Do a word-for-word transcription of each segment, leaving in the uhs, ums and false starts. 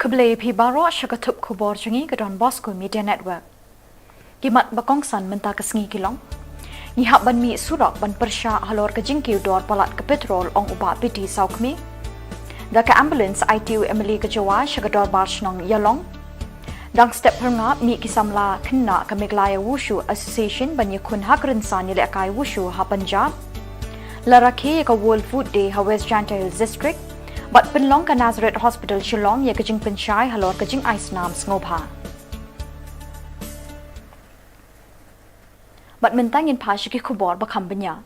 Khublei phi baroh sha ka thup khubor jong ngi ka Don Bosco Media Network. Ki mat ba kongsan mynta ka sngi ki long: ngi hap ban mih surok ban pyrshah halor ka jingkiew dor palat ka petrol, ong u Bah P T Sawkmie. Da ka ambulance ai ti u M L A ka Jowai sha ka dorbar shnong Ïalong. Dang step pyrngap mih ki samla khynnah ka Meghalaya Wushu Association ban ïakhun ha ka rynsan ïalehkai wushu ha Punjab. La rakhe ïa ka World Food Day ha West Jaiñtia Hills District. Bad pynlong ka Nazareth Hospital Shillong ïa ka jingpynshai halor ka jingai snam sngewbha. Bad mynta ngin phai sha ki khubor ba kham bniah.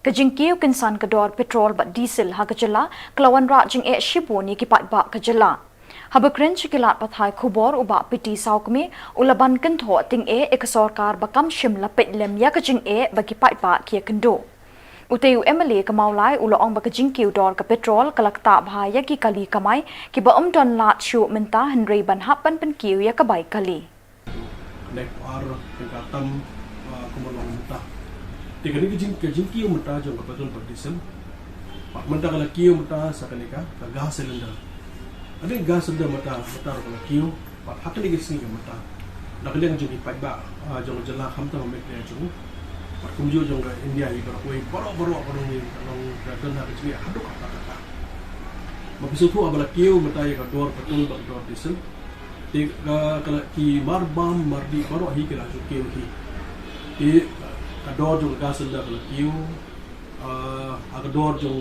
Ka jingkiew kynsan ka dor petrol bad diesel ha ka jylla ka la wanrah jingeh shibun ïa ki paidbah ka jylla. Haba kren sha ki lad pathai khubor u Bah P T Sawkmie u la ban kynthoh tyngeh ïa ka sorkar ba kam shym la peit lem ïa ka jingeh ba ki paidbah ki ïakynduh. Utei u M L A ka Mawlai u la ong ba ka jingkiew dor ka petrol ka la ktah bha ïa ki kali kamai kiba ym don lad shuh mynta hynrei ban hap ban pynkiew ïa ka bai kali. Nek ar ka tam, ah, kumba long mynta. Te kane ka jing, ka jingkiew mynta jong ka petrol bad diesel. Bad mynta ka la kiew mynta sa kane ka, ka gas cylinder. Kane ka gas cylinder mynta, mynta ka la kiew. Bad ha kane ka sngi ka mynta, na ka liang jong ki paidbah, ah, jong ka jylla khamtam ha Meghalaya jong, bad kumjuh jong ka India hi baroh kawei, baroh baroh baroh ngi ka long ka don ha ka jingeh haduh katta katta. Ba phi sngewthuh haba la kiew mynta ïa ka dor petrol bad ka dor diesel. Te ka, ka la, ki mar bam mar dih baroh hi ki la ju kiew hi. Te ka dor jong ka gas cylinder ka la kiew, ah, ha ka dor jong,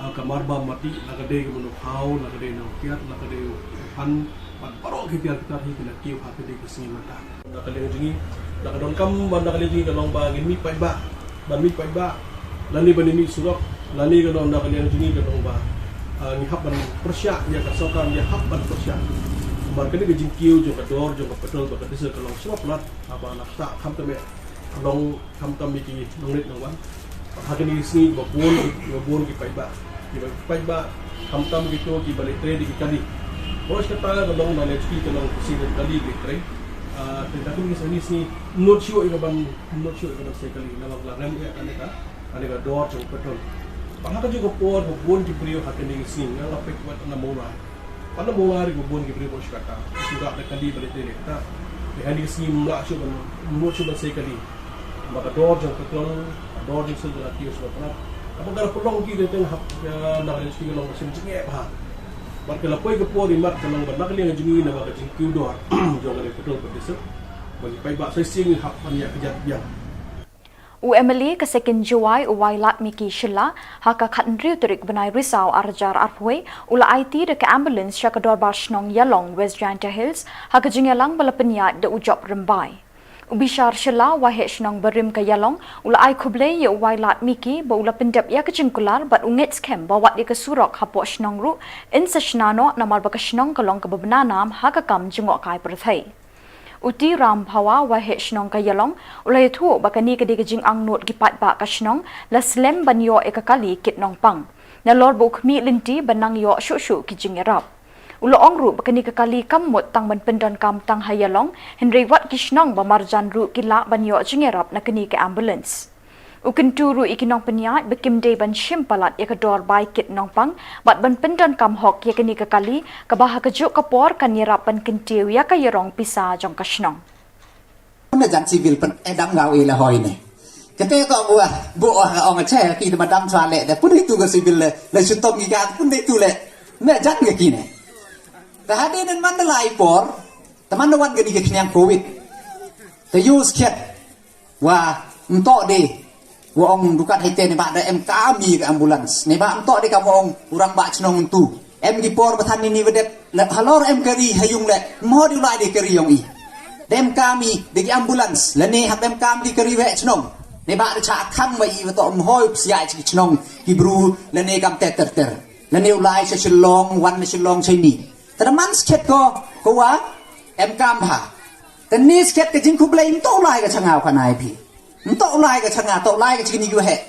ah, ka mar bam mar dih, la ka dei ka mano khaw, la ka dei nongkiad, la ka dei u phan, bad baroh ki tiar ki tar hi ki la kiew ha ka dei ka sngi mynta. Na ka liang jong ngi, na ka donkam ba na ka liang jong ngi ka long ba ngin mih paidbah, ban mih paidbah, lane ban mih surok, lane ka long na ka liang jong ngi ka long ba, ah, ngi hap ban pyrshah ïa ka sorkar, ngi hap ban pyrshah. Namar kane ka jingkiew jong ka dor jong ka petrol bad ka diesel ka long sngewbha palat, haba la ktah khamtam eh, ka long khamtam ïa ki nongrit nongwan. Ha kine ki sngi ba bun, ba bun ki paidbah, ki paidbah khamtam kito kiba leit trei da ki kali. Bad kata ka long na leit ki ka long ki sngi kali leit trei. Ah, te da kine ki sngi, sngi nud shuh ïa ka ban, nud shuh ïa ka ban sei kali namar la rem ïa kane ka, kane ka dor jong petrol. Bad ha kajuh ka por ba bun ki briew ha kine ki sngi nga la peit wat na Mawlai. Pat na Mawlai ruh bun ki briew ba shu kata, shu rah da kali ba leit trei kata. Te ha kine ki sngi ym lah shuh ban, ym lah shuh ban sei kali. Ba ka dor jong petrol, ka dor jong diesel ka la kiew shuh palat. Haba ka la pynlong ki, te teng hap, eh, na ka liang jong ngi ka long ka sien jingeh bha. Bad ka la poi ka por imat ka long ba na ka liang jong ngi naba ka jingkiew dor jong ka petrol bad diesel, ba ki paidbah sa shisien hap ban ïa kjat biang. U M L A ka Second Jowai u Wailadmiki Shylla ha ka khathynriew tarik bnai Risaw arhajar arphew wei u la aiti da ka ambulance sha ka dorbar shnong Ïalong, West Jaiñtia Hills, ha ka jingïalang ba la pynïaid da u Job Rymbai. U Bishar Shylla, waheh shnong barim ka Ïalong, u la ai khublei ïa u Wailadmiki ba u la pyndep ïa ka jingkular bad u ngeit skhem ba wat ïa ka surok hapoh shnong ruh yn sa shna noh namar ba ka shnong ka long kaba bna nam ha ka kam jngohkai pyrthei. U T Ram Phawa, waheh shnong ka Ïalong, u la ïathuh ba kane ka dei ka jingangnud ki paidbah ka shnong, la slem ban ïoh ïa ka kali kit nongpang, nalor ba u khmih lynti ban nang ïoh shuh shuh ki jingïarap. U la ong ruh ba kane ka kali kam mut tang ban pyndonkam tang ha Ïalong, hynrei wat ki shnong ba marjan ruh ki lah ban ïoh jingïarap na kane ka ambulance. U kyntu ruh ïa ki nongpynïaid ba kim dei ban shim palat ïa ka dor bai kit nongpang bad ban pyndonkam hok ïa kane ka kali kaba ha kajuh ka por kan ïarap ban kyntiew ïa ka ïarong pisa jong ka shnong. Pynda jan civil pyn, eh, dam ngau i la hoi ne. Kate ko bua, bua ong ache ki da madam chwa le da pynda itu ka civil le, le shutom ki ka pynda itu le. Me jan ke kine. Da hadien man da lai por, da man da wan kane ka khniang covid. Da use khet. Wa, ym toh de. Wa ong dukat haite ne ba da em kam i ka ambulance. Ne ba ym toh de ka wa ong u rangbah chnong tu. Em ki por ba than ini wa dep. Le halor em kari ha yung le. Mo di u lai de kari yong i. Da em kam i de ki ambulance. Lane hap em kam de kari wei chnong. Ne ba da cha khang wa i wa toh ym hoi psiah ki chnong. Ki bru lane kam ter ter ter. Lane u lai sha Shillong, wan na Shillong sha ini. Te da man skhet ko, ko wa em kam ha. Te ni skhet ka jingkhublei, ym toh u lai ka cha nga u ka nai phi. Ym toh u lai ka cha nga, toh u lai ka cha kini ki waheh.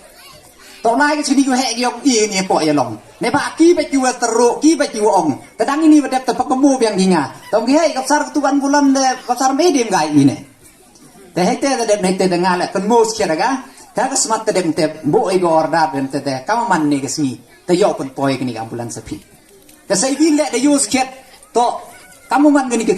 Toh u lai ka cha kini ki waheh ki ong i ni poh Ïalong. Ne ba ki ba ki wa teru, ki ba ki wa ong. Te dang ini wa dep te pa ka mo biang ki nga. Tong ki hei ka psar ka tu wan bulan de, ka psar me dim gai ini. Te hei te te dep ne te te nga le kan mo skhet ka. Ka ka smat te dep te bo i ka order dep te te ka man ni ka sngi. Te ïoh pynpoi kini ka ambulance phi. Te sa i bin le da use khet. To, kam u man kane ka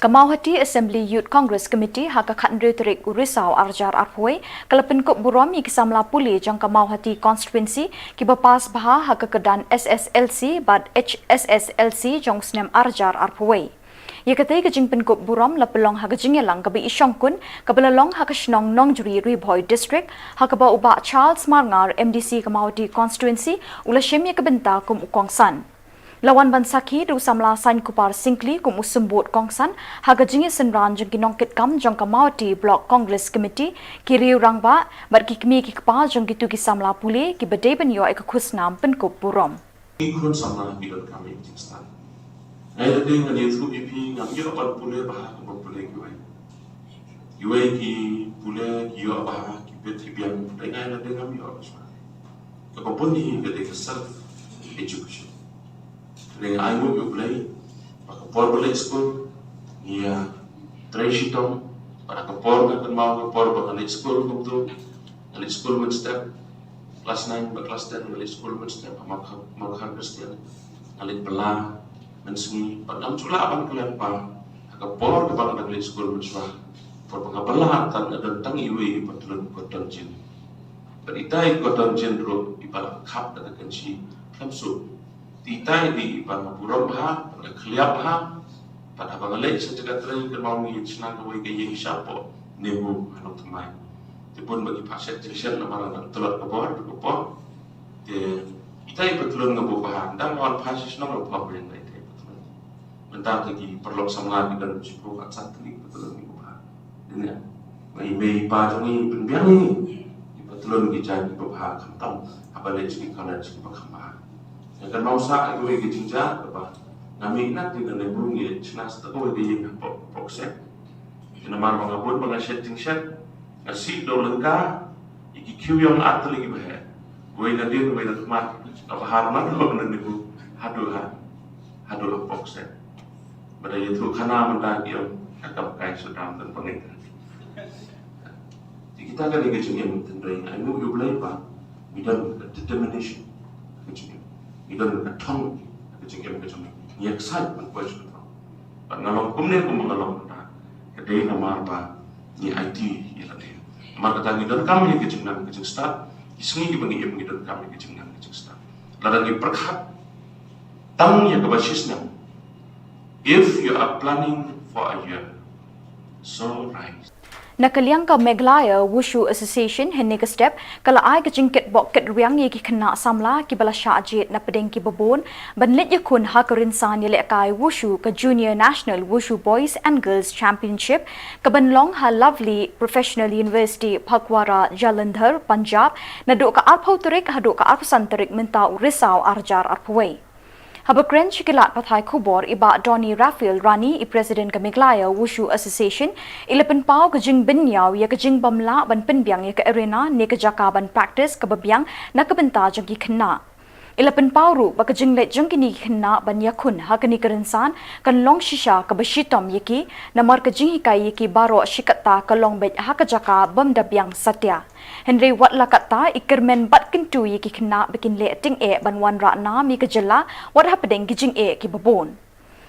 Ka Mawhati Assembly Youth Congress Committee ha ka khathynriew tarik u Risaw arhajar arphew wei ka la pynkup burom ïa ki samla pule jong ka Mawhati Constituency kiba pass bha ha ka kyrdan S S L C bad H S S L C jong u snem arhajar arphew wei. Ïa katei ka jingpynkup burom la pynlong ha ka jingïalang kaba i shongkun kaba la long ha ka shnong Nongjri, Ri Bhoi District, ha kaba u Bah Charles Marngar, M D C ka Mawhati Constituency, u la shim ïa ka bynta kum u kongsan. La wan ban sakhi da u samla Sainkupar Syngkli kum u symbud kongsan ha ka jingïasynran jong ki nongkitkam jong ka Mawhati Block Congress Committee, ki riew rangbah bad ki kmie ki kpa jong kito ki samla pule kiba dei ban ïoh ïa ka khusnam pynkup burom. Ngi khun samla ngi donkam ïa ka jingstad. Nga ïa lade ngan ïathuh ïa phi, ngam ïoh ban pule bha kumba pule kiwei. Kiwei ki pule ki ïoh bha, ki bit ki biang, te nga ïa lade ngam ïoh bha. Kaba bun hi ka dei ka self education. Te nga ainguh ïa U Blei ba ka por ba leit skul ngi ïa trei shitom, bad ha ka por nga kynmaw ka por ba nga leit skul kumto, nga leit skul mynstep, klas nine bad klas ten nga leit skul mynstep ha Mawkhar, Mawkhar Khristan. Nga leit bylla mynsngi bad ngam ju lah ban klet ba ha ka por kaba nga dang leit skul mynshuwa, por ba nga bylla tang, nga don tang iwei i patlun, kordon jean. Bad itai i kordon jean ruh iba la khap da ka kynshi khlem suk. Te itai i dei iba nga burom bha, bad nga khylliap bha. Bad haba nga leit sha jaka trei, kynmaw ngi shna kawei ka ïing shapoh NEHU ha Nongthymmai. Te bun ba ki phah shet jingshet namar nga dang tlot ka bor, ka bor. Te itai i patlun nga buh bha, ynda nga wan phai sha shnong nga buh bha ïa itai i patlun. Mynta te ki paralok samla ki don shiphew khatsan tylli ki patlun ngi buh bha. Dei ne, ba i mei i pa jong ngi pynbiang ïa ngi, ki patlun ki jaiñ kiba bha, khamtam haba leit sha ki college kiba kham bha. Nga kynmaw sah ïa kawei ka jingjia kaba nga mih na te nga leit buh ngi leit shna sa kawei ka ïing hapoh, hapoh kseh. Te namar ba nga bun ba nga shet jingshet, nga sih da u lyngka ïa ki khiew ïong ar tylli kiba heh. Uwei nadien, uwei nakhmat, nga bhah na, na, na NEHU haduh ha, haduh hapoh kseh. Ba da ïathuh khana mynta ki ong, ka kam kai shu dam don pangeit. Te kita ka dei ka jingim, tynrai, ainguh ïa U Blei ba ngi don ka determination ka jingim. Ngi don ka thong ka jingim ka jong ngi. Ngi excite ban poi sha ka thong. Bad nga long kumne kumba nga long mynta ka dei namar ba ngi aiti ïa lade. Namar kata ngi donkam ïa ka jingnang ka jingstad. Ki sngi kiba ngi im ngi donkam ïa ka jingnang ka jingstad. Lada ngi pyrkhat tang ïa kaba shisnem, if you are planning for a year, so rise. Na ka liang ka Meghalaya Wushu Association hynne ka step ka la ai ka jingkitbok kitrwiang ïa ki khynnah samla kiba la shah jied na pdeng kiba bun ban leit ïakhun ha ka rynsan ïalehkai wushu ka Junior National Wushu Boys and Girls Championship kaban long ha Lovely Professional University, Phagwara, Jalandhar, Punjab, naduh ka arphew tarik haduh ka arphew san tarik mynta u Risaw arhajar arphew wei. Haba kren sha ki lad pathai khubor, i Bah Donny Raphael Rani, i President ka Meghalaya Wushu Association, i la pynpaw ka jingbynñiaw ïa ka jingbym lah ban pynbiang ïa ka arena ne ka jaka ban practice kaba biang na ka bynta jong ki khynnah. I la pynpaw ruh ba ka jingleit jong kine ki khynnah ban ïakhun ha kane ka rynsan kan long shisha kaba shitom ïa ki, namar ka jinghikai ïa ki baroh shi katta ka long beit ha ka jaka bym da biang satia. Hynrei wat la katta, i kyrmen bad kyntu ïa ki khynnah ba kin leh tyngeh ban wanrah nam ïa ka jylla wat hapdeng ki jingeh kiba bun.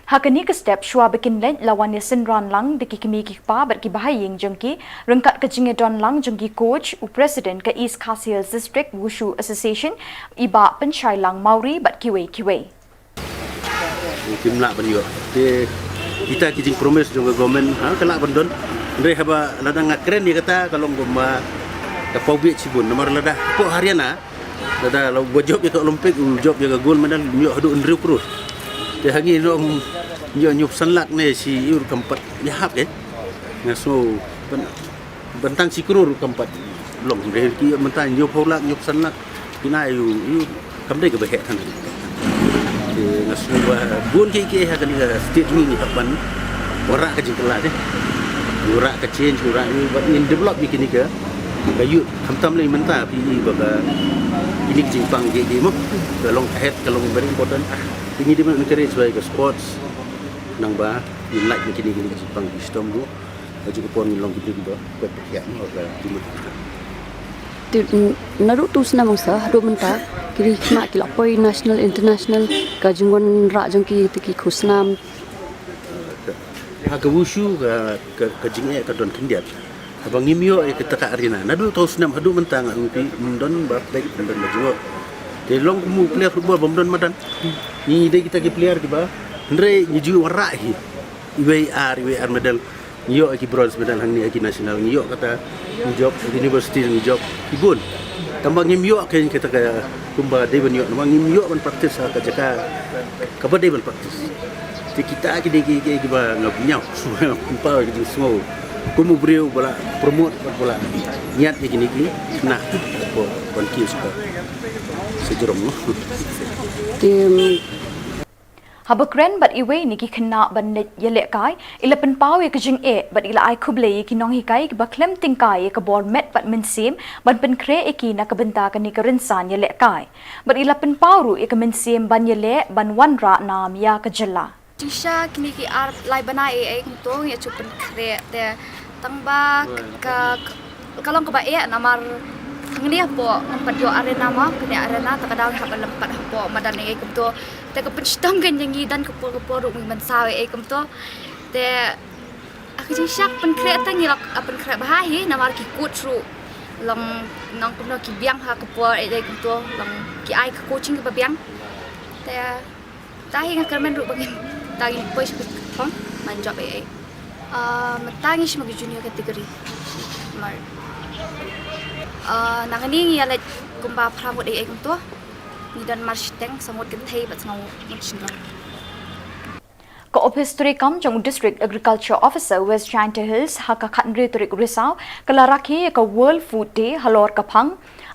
Ha kane ka step, shuwa ba kin leit, la wan ïasynran lang da ki kmie ki kpa bad ki bahaïing jong ki, ryngkat ka jingïadon lang jong ki coach, u President ka East Khasi Hills District Wushu Association, i Bah Pynshailang Mawrie bad kiwei kiwei. Kim lah ban ïoh. Te kita ki jingpromise jong ka government, ha, ka lah ban don. Hynrei haba lada nga kren ïa kata ka long kumba ka pawbiej shibun. Namar lada hapoh Haryana, lada la ba jop ïa ka Olympic, u jop ïa ka gold medal, ym ïoh haduh hynriew klur. Te hangne ym ïoh hynñiewphew san lak ne shi ïoh kam pat ïahap eh. Nga sngew ban Ban tang shi klur kam pat long, hynrei ki mynta hynñiewphew lak, hynñiewphew san lak. Kine ïoh, ïoh kam dei kaba heh than. Te nga sngew ba bun kiei kiei ha kane ka state ngi ngi hap ban Wanrah ka jingkylla de. Wanrah ka change, wanrah ni, ba ngin develop ïa kine ka, ka youth. Khamtam lei mynta phi i ba ka, kine ka jingpang ki, ki mo. Ka long head, ka long very important. Phi ngi dei ban encourage bai ka sports. Nang ba ngin lait ïa kine, kine ka jingpang ki shitom mo. Ka jingpang ngin long ki dei ba, ba pyrkhat mo, ka dei mo. Te, mm, naduh tu snem ong sa, haduh mynta, ki dei khynnah ki la poi national, international, ka jingwanrah jong ki, te ki khusnam. Ha ka wushu ka, ka, ka jingeh ka don khyndiat. Haba ngim ïoh ïa kata ka arena. Naduh tu snem haduh mynta nga ong phi, ym don ba peit, ym don ba jngoh. Te long kum u player football bym don madan. Ngi dei kita ki player kiba, hynrei ngi ju wanrah hi. Iwei ar, iwei ar medal. Ngi ïoh ïa ki bronze medal hangne ha ki national. Ngi ïoh kata, ngi jop ha ki university, ngi jop ki bun. Tangba ngim ïoh kein kata ka kumba dei ban ïoh, namar ngim ïoh ban practice ha ka jaka kaba dei ban practice. Te kita ki dei ki, ki, kiba nga pynïaw, pynpaw ïa ki jingsngew. Kum u briew ba la promote, ba la ñiad ïa kine ki, na, ko ban kiew sa ka, sa jrong, no. Te, mm, haba kren bad iwei na ki khynnah ban leit ïalehkai, i la pynpaw ïa ka jingeh bad i la ai khublei ïa ki nonghikai kiba khlem tyngkai ïa ka bor met bad mynsiem ban pynkhreh ïa ki na ka bynta kane ka rynsan ïalehkai. Bad i la pynpaw ruh ïa ka mynsiem ban ïaleh ban wanrah nam ïa ka jylla. Jingshisha kine ki ar lai bnai ei ei kumto ngi ïa shu pynkhreh te tangba ka, ka, ka long kaba eh namar hangne hapoh ngam pat ïoh arena mo, kane arena te ka daw hap ban lympat hapoh madan ei ei kumto. Te ka pynshitom kein ïa ngi don ka por ka por ruh ngi ban saw ei ei kumto. Te ha ka jingshisha pynkhreh te ngi la pynkhreh bha hi namar ki coach ruh long nang kumno ki biang ha ka por ei ei kumto, long ki ai ka coaching kaba biang. Te Te hi nga kyrmen ruh ba ngin, tang ngin poi sha ka thong ban jop ei ei. Ah, mynta ngi shim ha ka junior category. Mar, ah, nangne ngi ïaleit kumba phra ngut ei ei kumto. Ngi don mar shiteng, saw ngut kynthei bad saw ngut shynrang. Ka ophis treikam jong u District Agriculture Officer West Jaintia Hills ha ka khathynriew tarik Risaw ka la rakhe ïa ka World Food Day halor ka phang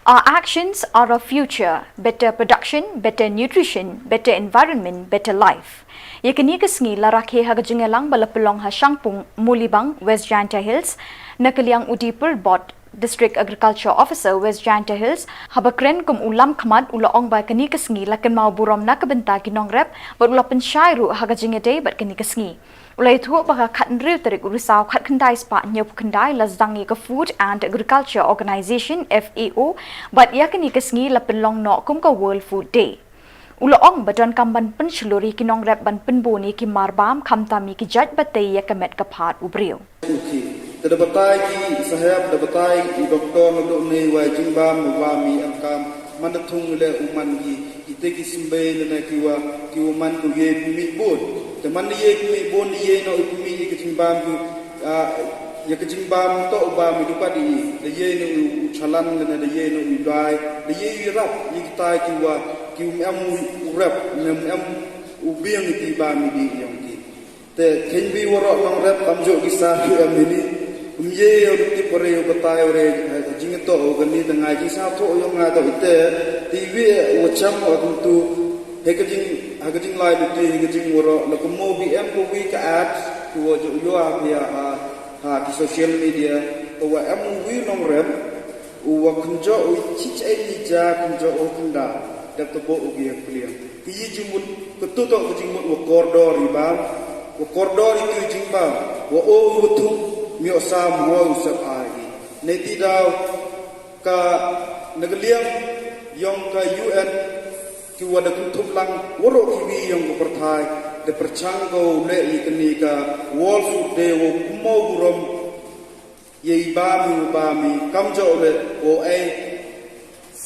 Our actions are our future, better production, better nutrition, better environment, better life. Ïa kane ka sngi la rakhe ha ka jingïalang ba la pynlong ha Shangpung, Mawlybang, West Jaintia Hills, na ka liang u D Pyrbot, District Agriculture Officer, West Jaintia Hills, haba kren kum u lamkhmat u la ong ba kane ka sngi la kynmaw burom na ka bynta ki nongrep, bad u la pynshai ruh ha ka jingïadei bad kane ka sngi. U la ïathuh ba ka khathynriew tarik u Risaw khatkhyndai spah hynñiewphew khyndai la sdang ïa ka Food and Agriculture Organization, F A O, bad ïa kane ka sngi la pynlong noh kum ka World Food Day. U la ong ba donkam ban pynshlur ïa ki nongrep ban pynbun ïa ki marbam khamtam ïa ki jait ba tei ïa ka met ka phad u briew. Te da batai ki sahep, da batai ki doktor naduh ne wei jingbam, bam ïa kam, man da thung le u man ki, ite ki symbai lane ki wa, ki wa man ki ïa pynmih bun. Te man ïa pynmih bun, ïa noh pynmih ïa ka jingbam ki, ah, ïa ka jingbam to u bam ïa dupat ïa, da ïa noh u chalan lane da ïa noh u dai, da ïa u rap ïa kita ki wa, ki um em u rap, ne um em u biang ïa ki bam ïa di ïa ki. Te kein bi waroh nongrep kam jooh ki sa ki em ini. Um ye ïa u tip u re u batai u re, eh, jingto u kani te ngai jingsa to u yong ngai to ite. Te wi u cham u kumtu. He ka jing, ha ka jinglai luti he ka jingwaroh. La ka mo bi em ko wi ka ads. Ki wa jooh ïa ha, ha, ha ki social media. Ko wa em u wi nongrep. U wa kynjoh u chich ai ni ja kynjoh u kynda. Dap tebo u ki ïa pliang. Ki yi jingmut, ka tu to ka jingmut wa kordor i bam, wa kordor i tu i jingbam, wa o i wa thung, mioh sam wa u sep ai i. Nei ti daw, ka na ka liang yong ka U N, ki wa da kynthup lang, waroh ki wi yong ka pyrthai, da pyrchang ka u leh i kani ka World Food Day wa kumo burom, Ïa i bam i u bam i kam jooh le, o ei,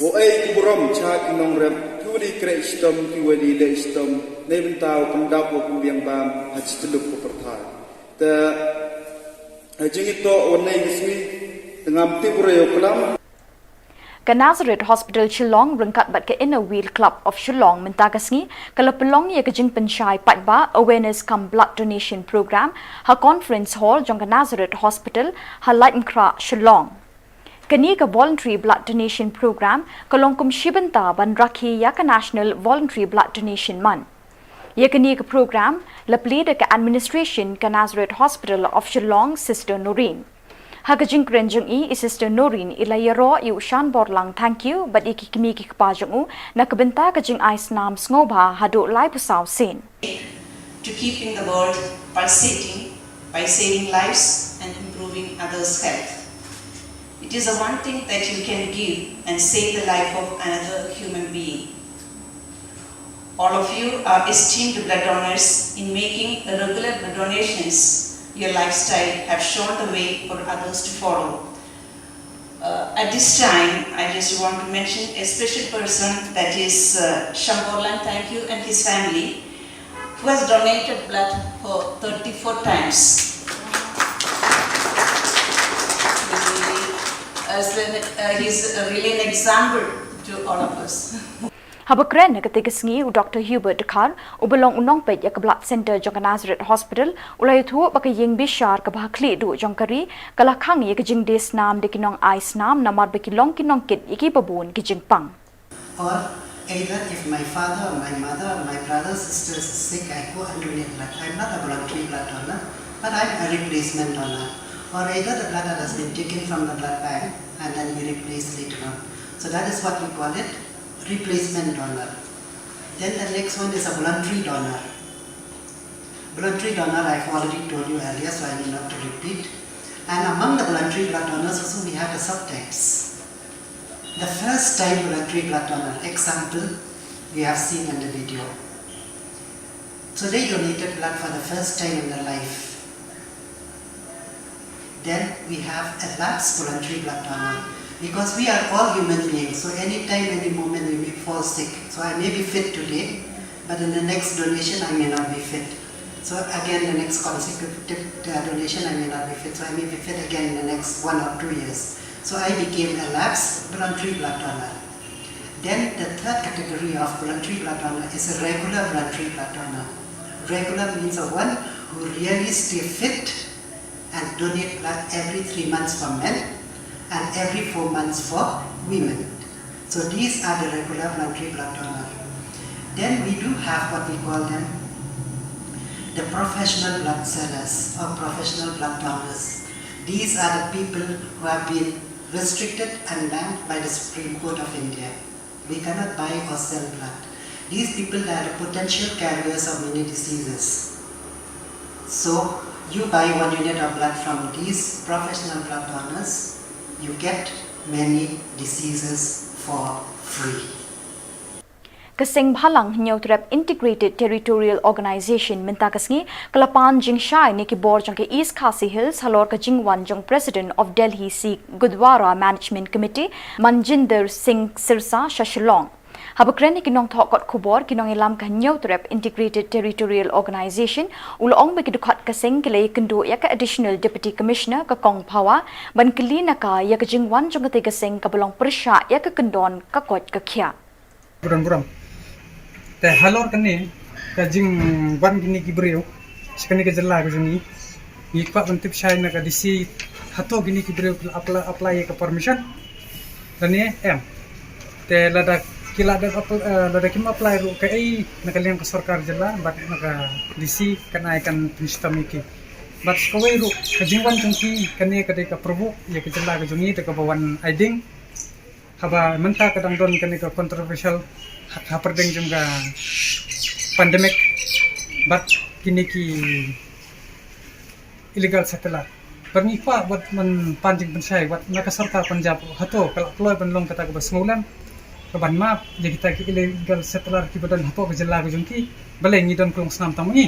o ei ki burom cha ki nongrep, ki wa dei kreh shitom, ki wa dei leh shitom, nei bynta u pyndap wa pynbiang bam, ha chi tyllup ka pyrthai. Te, ha jingitoh wa nei ki sngi, te ngam tip u rei u klam. Ka Nazareth Hospital Shillong ryngkat bad ka Inner Wheel Club of Shillong mynta ka sngi ka la pynlong ïa ka jingpynshai paidbah Awareness cum Blood Donation Program ha Conference Hall jong ka Nazareth Hospital ha Laitumkhrah, Shillong. Kane ka Voluntary Blood Donation Program ka long kum shi bynta ban rakhe ïa ka National Voluntary Blood Donation Month. Ïa kane ka program la plie da ka administration ka Nazareth Hospital of Shillong, Sister Noreen. Ha ka jingkren jong i, i Sister Noreen i la ïaroh ïa u Shanborlang Thangkhiew bad ïa ki kmie ki kpa jong u na ka bynta ka jingai snam sngewbha haduh laiphew saw sien. To keeping the world pulsating by saving lives and improving others' health. It is the one thing that you can give and save the life of another human being. All of you are esteemed blood donors. In making regular blood donations, your lifestyle have shown the way for others to follow. Uh, at this time, I just want to mention a special person, that is, uh, Shanborlang Thangkhiew and his family, who has donated blood for thirty-four times. He, as an, uh, he's really an example to all of us. Haba kren ha katei ka sngi, u Doktor Hubert Dkhar, uba long u nongpeit ïa ka Blood Centre jong ka Nazareth Hospital, u la ïathuh ba ka ïing bishar kaba ha khlieh duh jong ka ri ka la khang ïa ka jingdie snam da ki nongai snam namar ba ki long ki nongkit ïa kiba bun ki jingpang. Or either if my father or my mother or my brother, sister is sick, I go and donate blood. I'm not a voluntary blood donor, but I'm a replacement donor. Or either the blood that has been taken from the blood bank and then we replace later on. So that is what we call it, replacement donor. Then the next one is a voluntary donor. Voluntary donor, I've already told you earlier, so I need not to repeat. And among the voluntary blood donors also we have the subtypes. The first time voluntary blood donor, example, we have seen in the video. So they donated blood for the first time in their life. Then we have a lapsed voluntary blood donor. Because we are all human beings, so anytime, any moment we may fall sick. So I may be fit today, but in the next donation I may not be fit. So again, the next consecutive uh, donation I may not be fit. So I may be fit again in the next one or two years. So I became a lapsed voluntary blood donor. Then the third category of voluntary blood donor is a regular voluntary blood donor. Regular means a one who really stay fit and donate blood every three months for men and every four months for women. So these are the regular voluntary blood donor. Then we do have what we call them the professional blood sellers or professional blood donors. These are the people who have been restricted and banned by the Supreme Court of India. We cannot buy or sell blood. These people, they are the potential carriers of many diseases. So you buy one unit of blood from these professional blood donors, you get many diseases for free. Ka seng bhalang Hynñiewtrep Integrated Territorial Organization mynta ka sngi ka la pan jingshai na ki bor jong ka East Khasi Hills halor ka jingwan jong President of Delhi Sikh Gurdwara Management Committee, Manjinder Singh Sirsa, sha Shillong. Haba kren ïa ki nongthoh kot khubor, ki nongïalam ka Hynñiewtrep Integrated Territorial Organization, u la ong ba ki dkhot ka seng ki la ïakynduh ïa ka Additional Deputy Commissioner, ka Kong Phawa, ban kylli na ka ïa ka jingwan jong katei ka seng kaba long pyrshah ïa ka kyndon ka koit ka khiah. Burom burom. Te halor kane ka jingwan kine ki briew sha kane ka jylla ka jong ngi, ngi kwah ban tip shai na ka D C hato kine ki briew ki la apply, apply ïa ka permission lane em. Te lada ki la dep apply, eh, lada kim apply ruh, kaei na ka liang ka sorkar jylla bad na ka D C kan ai, kan pynshitom ïa ki. Bad sa kawei ruh ka jingwan jong ki kane ka dei ka provoke ïa ka jylla ka jong ngi da kaba wan ai ding. Haba mynta ka dang don kane ka controversial ha, hapdeng jong ka pandemic bad kine ki illegal settler. Bad ngi kwah bad ban pan jingpynshai bad na ka sorkar Punjab hato ka la kloi ban long kata kaba sngewlem, kaban map ïa kita ki illegal settler kiba don hapoh ka jylla ka jong ki. Balei ngi don ka longsnam tang ma ngi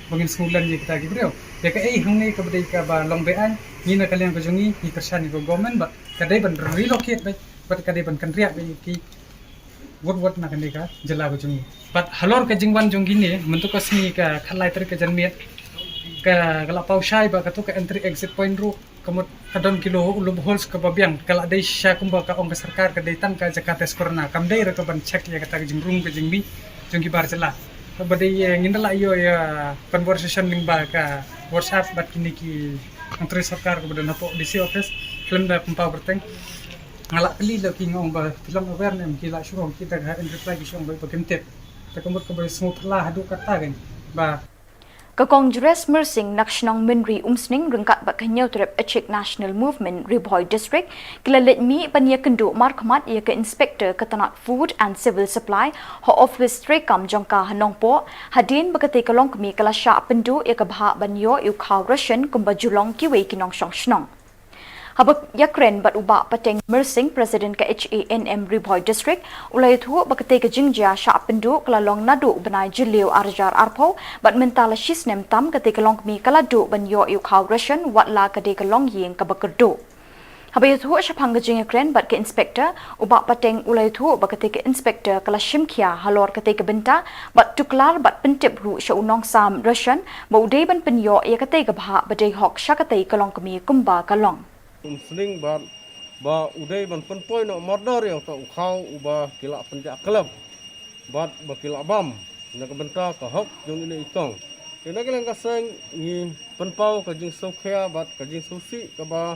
ba ngin sngewlem ïa kita ki briew? Ïa kaei hangne kaba dei kaba long beaiñ, ngi na ka liang ka jong ngi ngi kyrshan ïa ka government bad ka dei ban relocate beit bad ka dei ban kynriah beit ïa ki wut wut na kane ka jylla ka jong ngi. Bad halor ka jingwan jong kine mynta ka sngi ka khatlai tarik ka janmiet, ka, ka la paw shai ba kato ka entry exit point ruh ka mut ka don ki loop, loopholes kaba biang, ka la dei shisha kumba ka ong ka sorkar ka dei tang ka jaka test corona, kam dei ruh kaban check ïa kata ka jingrung ka jingmih jong ki bar jylla. Kaba dei, eh, ngin da la ïoh ïa conversation lyngba ka WhatsApp bad kine ki nongtrei sorkar kaba don hapoh D C office, khlem da pynpaw kyrteng. Nga la kylli la ki, nga ong ba phi long aware ne em, ki la shu ong, ki da ka in reply ki shu ong ba kim tip. Te ka mut kaba sngewthuh la haduh katta kan ba Ka Kong Jres Myrsing na ka shnong Mynri Umsning ryngkat bad ka Hynñiewtrep Achik National Movement Ri Bhoi District ki la leit mih ban ïakynduh markhmat ïa ka Inspector ka tnat Food and Civil Supply ha office treikam jong ka ha Nongpoh, hadien ba katei ka longkmie ka la shah pynduh ïa ka bhah ban ïoh ïa u khaw ration kumba ju long kiwei ki nongshong shnong. Haba ïakren bad u Bah Pateng Myrsing, President ka H A N M Ri Bhoi District, u la ïathuh ba katei ka jingjia shah pynduh ka la long naduh u bnai Jylliew ar hajar arphew bad mynta la shisnem tam katei ka longkmie ka la duh ban ïoh ïa u khaw ration, watla ka dei ka longïing kaba kyrduh. Haba ïathuh shaphang ka jingïakren bad ka Inspector, u Bah Pateng u la ïathuh ba katei ka Inspector ka la shim khia halor katei ka bynta bad tuklar bad pyntip ruh sha u nongsam ration ba u dei ban pynïoh ïa katei ka bhah ba dei hok sha katei ka longkmie kumba ka long. Umsning bad ba u dei ban pynpoi noh mardor ïa uta u khaw uba ki la pynjah klep bad ba ki la bam na ka bynta ka hok jong ine i kong. Te na ka liang ka seng ngi pynpaw ka jingsngewkhia bad ka jingsngewsih kaba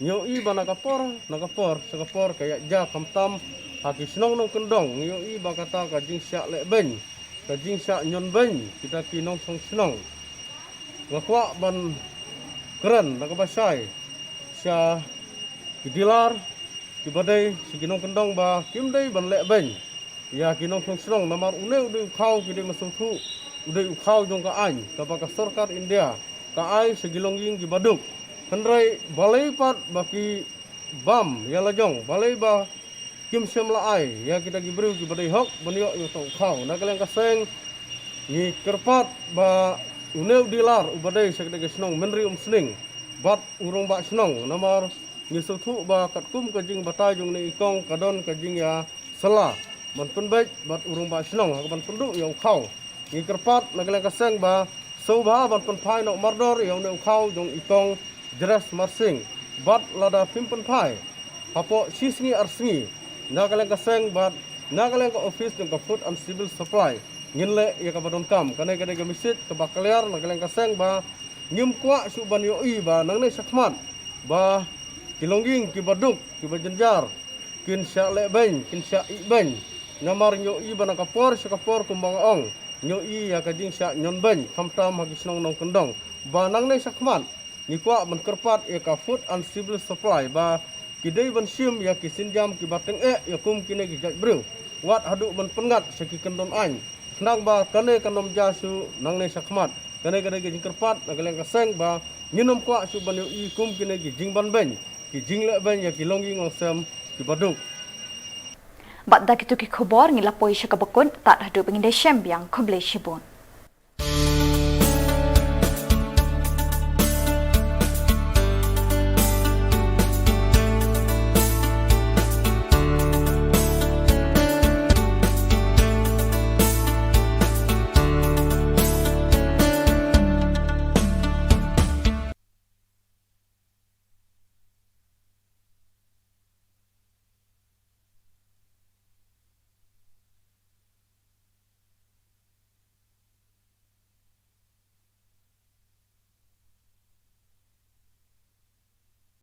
ngi ïohi ba na ka por na ka por sha ka por ka ïaid ja khamtam ha ki shnong nongkyndong, ngi ïohi ba kata ka jingshah leh beiñ, ka jingshah ñion beiñ kita ki nongshong shnong. Nga kwah ban kren na kaba shai sha ki dealer kiba dei sha ki nongkyndong ba kim dei ban leh beiñ ïa ki nongshong shnong, namar une u dei u khaw ki dei ban sngewthuh u dei u khaw jong ka aiñ kaba ka sorkar India ka ai sha ki longïing kiba duk. Hynrei balei pat ba ki bam ïa la jong, balei ba kim shym la ai ïa kita ki briew kiba dei hok ban ïoh ïa uta u khaw? Na ka liang ka seng ngi kyrpad ba une u dealer uba dei sha katei ka shnong Mynri Umsning bad u rangbah shnong, namar ngi sngewthuh ba katkum ka jingbatai jong ine i kong ka don ka jingïasylla ban pynbeit bad u rangbah shnong ha kaban pynduh ïa u khaw. Ngi kyrpad na ka liang ka seng ba sngewbha ban pynphai noh mardor ïa une u khaw jong i kong Jres Myrsing bad lada phim pynphai hapoh shi sngi ar sngi, na ka liang ka seng bad na ka liang ka office jong ka Food and Civil Supply ngin leh ïa kaba donkam. Kane ka dei ka message kaba clear na ka liang ka seng ba ngim kwah shuh ban ïohi ba nangne shakhmat ba ki longïing kiba duk kiba jynjar kin shah leh beiñ, kin shah ih beiñ. Namar ngi ïohi ba na ka por sha ka por kumba nga ong, ngi ïohi ïa ka jingshah ñion beiñ khamtam ha ki shnong nongkyndong. Ba nangne shakhmat ngi kwah ban kyrpad ïa ka Food and Civil Supply ba ki dei ban shim ïa ki sienjam kiba tyngeh ïa kum kine ki jait briew, wat haduh ban pynngat sha ki kyndon aiñ, khnang ba kane kan ym jia shuh nangne shakhmat. Kane ka dei ka jingkyrpad na ka liang ka seng ba ngin ym kwah shuh ban ïohi kum kine ki jingban beiñ, ki jingleh beiñ ïa ki longïing longsem kiba duk. Bad da kito ki khubor ngi la poi sha kaba kut, tad haduh ba ngin da shem biang, khublei shibun.